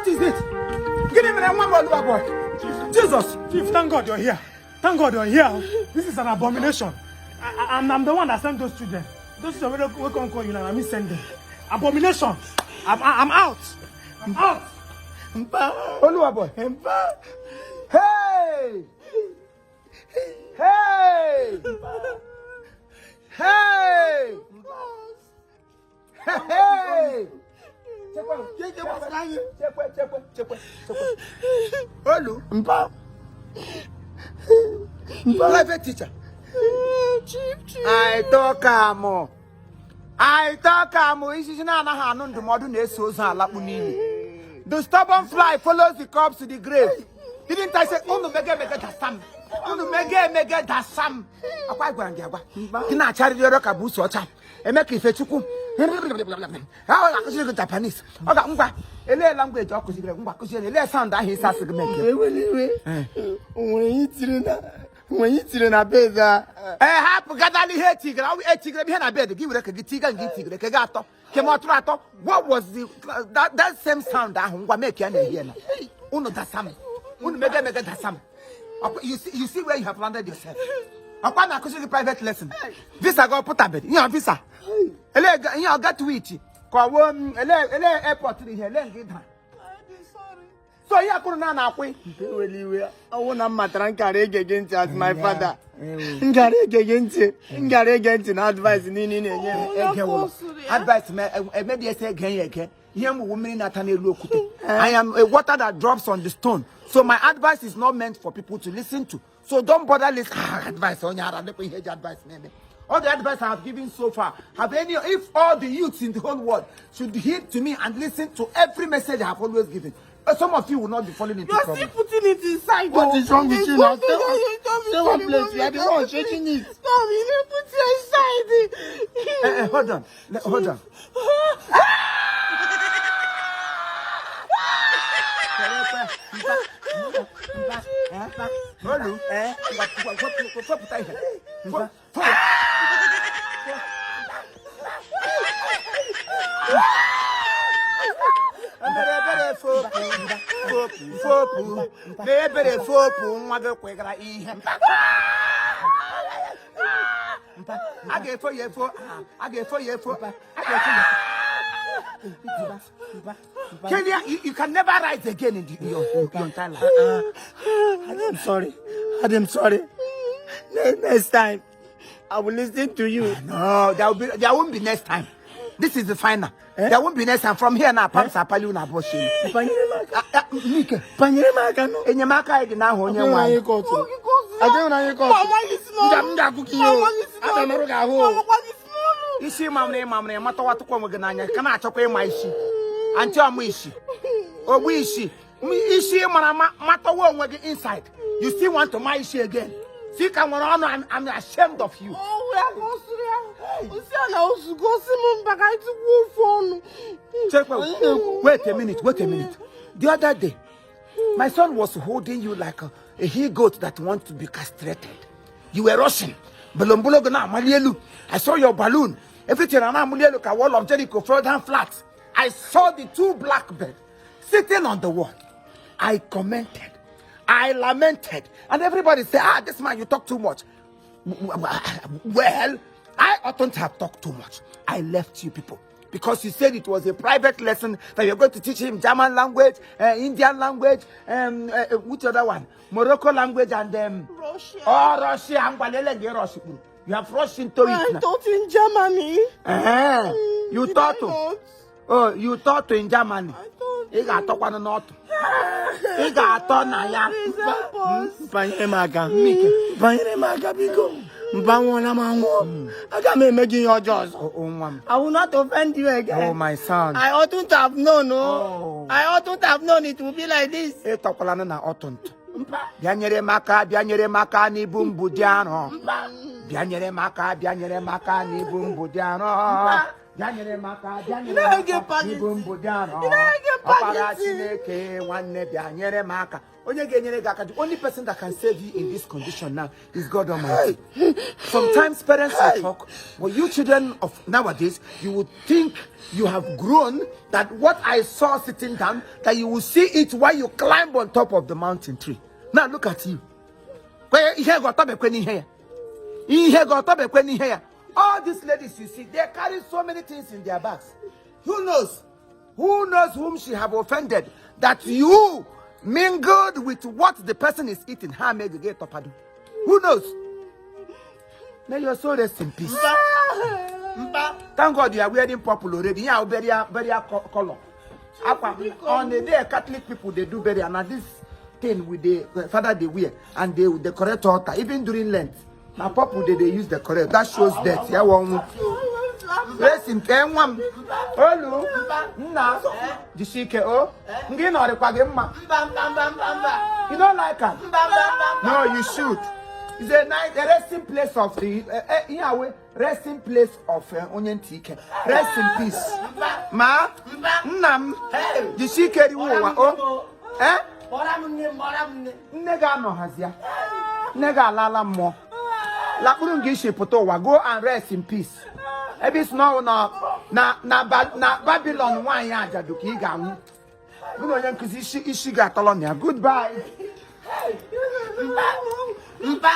What is it? Gịnị mere nwa m Oluwa boy? Jesus. Chief, thank God you're here. Thank God you're here. This is an abomination. I'm the one that sent those children. Those children wey come call you now, na me send them. Abomination. I'm out. I'm out. Mpa. Oluwa boy. Mpa. Hey! Hey! Hey! Hey! Chekwe, Keke gbasara anyị. Chekwe, chekwe, chekwe, chekwe. Olu, Mpa. Private teacher. Chief, chief. I talk am. I talk am. Ijiji na-anaghị anụ ndụmọdụ na-eso ozu alakpu n'ili. The stubborn fly follows the corpse to the grave. Didn't I say, unu mege emege dasam? Unu mege emege dasam? Akwa gwara m gị agwa. Gị na-acharịrị ọrịa ka busu ọcha. Eme ka Ifechukwu. Ha ga-akụziri gị Japanese. Ọ ga ngwa elee language ọ kụziri gị, ngwa kụziere elee sound ahụ isi asị gị meke. Ewela iwe. Onwere ihe tiri na onwere ihe tiri na bed a. Ee, hapụ gadala ihe etigara ọ etigara m ihe na bed gị were ka gị tiga nke itigere ka gị atọ ke m ọtụrụ atọ. What was the that same sound ahụ? Ngwa make ya na-ehi na unu dasam, unu mege emege dasam. You see where you have landed yourself. Ọkwa na-akụziri gị private lesson, visa gị ọpụtabeghị ihe visa ele ihe ọ Gatwick ka ọ wụ ele ele airport dị ihe ele nke ị dara so ihe akụrụ na na-akwụ. Ewela iwe. Ọwụ na m matara nkara ege gị ntị as my father. M gara ege gị ntị. M gara ege ntị na advice niile ị na-enye m. Ege ụlọ advice me emedi ese ege ya ege ihe m wụ mmiri na-ata n'elu okwute. I am a water that drops on the stone, so my advice is not meant for people to listen to, so don't bother listen. Advice onye ara lekwa ihe eji advice na-eme. All the advice I have given so far, have any, if all the youths in the whole world should heed to me and listen to every message I have always given, some of you will not be falling into You are trouble. still putting it inside. What Oh. is wrong with you now? Stay Stop stay one place. You are the one shaking it. Stop, you didn't put it inside. Hold on. Hold on. Olu, fọpụta ihe. Ebere ebere fopụ, fopụ, fopụ, na ebere fopụ nwa gị kwegara ihe. A ga-efo ya efo, a ga-efo ya efo, a ga-efo ya. Kenya, you can never rise again in your entire life. I'm sorry. I'm sorry. Next time, I will listen to you. No, there won't be next time. This is the final. There won't be next time. From here now, Pamsa Apali una aboshi. Banyere m aka. Mike, Banyere m aka nụ. Enyemaka anyị dị n'aha onye nwe anyị. Kọtụ. Adịghị na anyị kọtụ. Mama gị si n'ọnụ. M ga-akụ gị ihe o. Mama gị si Aga m emerụ gị ahụ o. Mama gị si n'ọnụ. Isi ịmamịrị ịmamịrị matọwatụkwa onwe gị n'anya ka na-achọkwa ịma isi. Antị ọmụ isi. Ogbu isi. Isi mara matọwa onwe gị inside. You still want to ma isi again. See ka nwere ọnụ. I'm ashamed of you. Oh, ya ka o siri ya. Osi a na ozugo si m mba ka anyị tukwuo ofe ọnụ. Chekwa, wait a minute, wait a minute. The other day, my son was holding you like a he goat that wants to be castrated. You were rushing. Bolombolo go na amali elu. I saw your balloon. Everything na amali elu ka wall of Jericho fell down flat. I saw the two black birds sitting on the wall. I commented. I lamented. And everybody said, "Ah, this man, you talk too much." Well, I oughtn't have talked too much. I left you people because you said it was a private lesson that you're going to teach him German language, Indian language, which other one? Morocco language and Russia. Oh, Russia. Ngwalele nge Russia. You have rushed into it I now. taught in Germany. You Did taught I to. not? Oh, you taught in Germany. I taught. Ị ga-atọkwanụ n'ọtụ. Ị ga-atọ na ya. Please help us. Banyere m aka. Banyere m aka biko. Mpa nwụọla m anwụọ. Aga m eme gị ihe ọjọọ ọzọ. Oh, oh, nwa m. I will not offend you again. Oh, my son. I oughtn't to have known, oh. Oh. I oughtn't to have known it will be like this. Ịtọkwalanụ na ọtụ ntụ. Mpa. Bịa nyere m aka, bịa nyere m aka n'ibu mbụ dị arọ. Bịa nyere m aka, bịa nyere m aka n'ibu mbụ dị arọ. Bịa nyere m aka, bịa Ị nyere m na-ege aka, mpa gị ibu ntị. mbụ dị arọ. Ị na-ege mpa gị Ọkpara ntị. Chineke nwanne bịa nyere m aka. Onye ga-enyere gị aka, the only person that can save you in this condition now is God Almighty. Sometimes parents will talk, but you children of nowadays, you would think you have grown, that what I saw sitting down, that you will see it while you climb on top of the mountain tree. Now look at you. Kwe- ihe ga-ọtọbekwe n'ihe ya. Ihe ga-ọtọbekwe n'ihe ya. All these ladies you see, they carry so many things in their bags. Who knows? Who knows whom she have offended that you mingled with what the person is eating? Ha mee gị tọpado. Who knows? May your soul rest in peace. Mpa. Thank God you are wearing purple already. Yeah, burial, burial color. Akwa, on the day Catholic people they do burial. Now this thing with the father they wear and they decorate altar even during Lent. Now purple they use decorate. That shows death. Yeah, one. Rest in peace, nwa m. Olu, nna, jisie ike o. Ngị nọrịkwa gị mma. Mba, mba, mba, mba, mba. You don't like am? Mba, mba, mba, mba. No, you should. It's a nice a resting place of the ihe awe resting place of onye ntị ike. Rest in peace. Ma, nna m, jisie ike riwe ụwa o. Eh? Kpọrọ m nne m, kpọrọ m nne. Nne gị anọghazi ya. Nne gị alala mmụọ. Lakpụrụ nga isi pụta ụwa, go and rest in peace. Ebe isi na ọwụ na na na Ba- na Babylon nwaanyị ajadu ka ị ga-anwụ. Gị na onye nkụzi isi isi ga-atọlọ na ya. Goodbye. Mpa.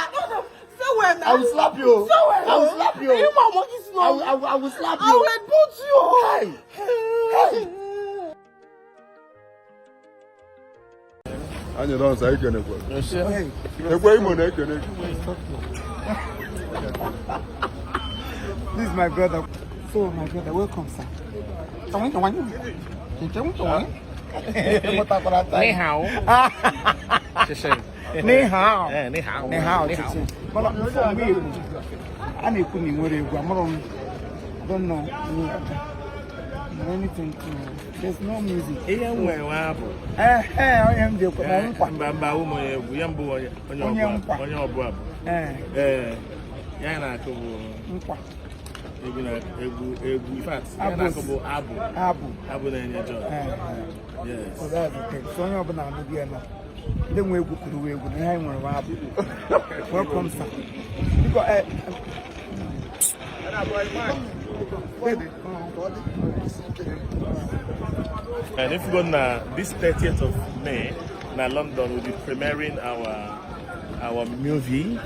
Say well now. I will slap you. Say well. I will slap you. You ma monkey I will, I will, I will slap I you. will boot you. Hey. Hey. Anyị nọ nsọ ekenekwe. Ekwe Imo na-ekene gị. This is my brother. So, my brother, welcome, sir. 你好，谢谢。 Ni hao. Eh, ni hao. Ni hao, chichi. Mana mgbe egwu. A na-ekwu na ị nwere egwu, amụrụ m. I don't know. Anything to... There's no music. Ihe m nwere nwa bụ Eh, eh, onye m ji ekwe, ma nkwa. mba mba ụmụ onye egwu ya mbụ onye onye Onye ọbụ nkwa. abụ onye ọbụ abụ. Eh, Ee, ya na-akụ bụ nkwa. egwu na egwu egwu in fact ya Abụ. na-akụ bụ abụ Abụ. abụ na-enye joy. Eh, eh. Yes. So that's the thing. So onye ọbụla anụghị ya na ndị nwe egwu kwuru egwu na ihe anyị nwere nwa abụ. Welcome, sir. Biko, eh, baby. And if you go na this 30th of May, na London, we'll be premiering our movie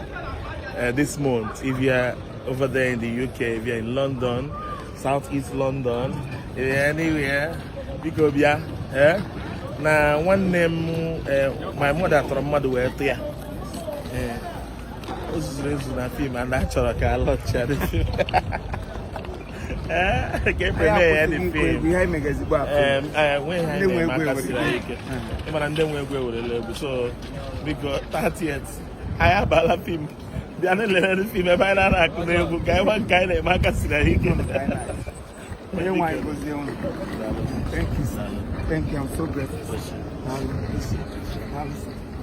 this month. If you are over there in the UK, if you're in London, Southeast London, if you're anywhere, biko bịa. Eh? Na nwanne m my mother tọrọ mmadụ wee tụ ya. Eh, o zuzuru ezu na film and a chọrọ ka a lọchịa the film. Eh, ka e premiere ya the Anyị akwụsịghị ịkụ film. egwu, ihe anyị mega ezigbo akụ. Nweghị Ndị nwe anyị egwu na-eme aka ewere siri anyị ike ịmara ndị nwe egwu ewerela egwu so biko 30th anyị abala film bịa na-elere film ebe anyị na-ana akụ n'egwu ka anyị gwa nke anyị na-eme aka siri anyị ike. Onye nwe anyị gozie unu. Thank you, sir. Thank you. I'm so grateful. Daalụ. Daalụ, sir.